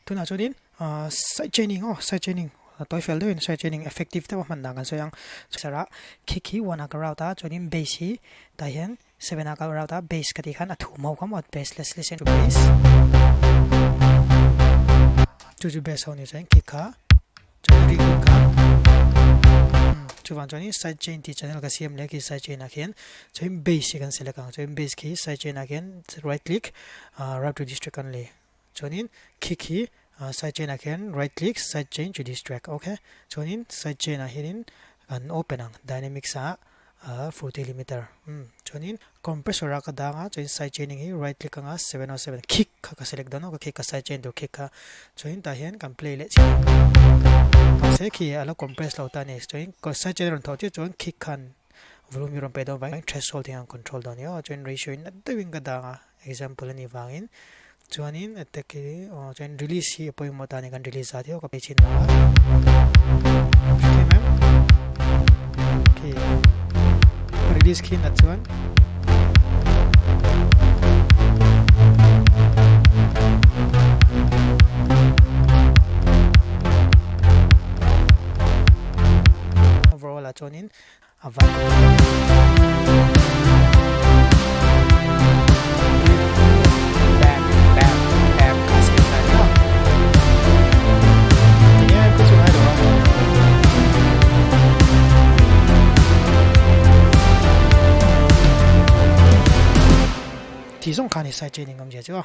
Tunah chuanin side chaining aw side chaining tawi fel deuhin side chaining effective deuh a hman dan kan sawi ang. Sir ah kick hi one ah ka route a chuanin bass hi tah hian seven ah ka route a bass ka tih khan a thum ho kha maw bass let's listen to bass chu chu bass ho ni chuan kick kha chuan ring hun kha chuvang chuanin side chain tih channel ka siam leh khi side chain ah khian chuan bass hi kan select ang chuan bass khi side chain ah khian right click route to this track kan lei. Chuanin khi khi side chain ah khian right click side chain to this track ok chuanin side chain ah hianin kan open ang dynamics ah 40 limiter umm chuanin compressor ah ka dang a chuanin side chaining hi right click anga 707 khik kha ka select dawn a ka khik ka side chain tur khik kha chuanin tah hian kan play leh chiah mahse khi a la compress lo ta a ni chuanin side chain a rawn thawh chiah chuan khik khan volume hi a rawn pe dawn vangin threshold hi an control dawn a ni aw chuanin ratio in a deuhin ka dang a. Example a nih vangin chuanin attack hi aw chuan release hi a pawimawh ta a ni kan release zat hi aw ka pe chhin a hrethiam em okay release khi nat chuan overall ah chuanin a van Ti zawng khan i side chaining awmzia chu a.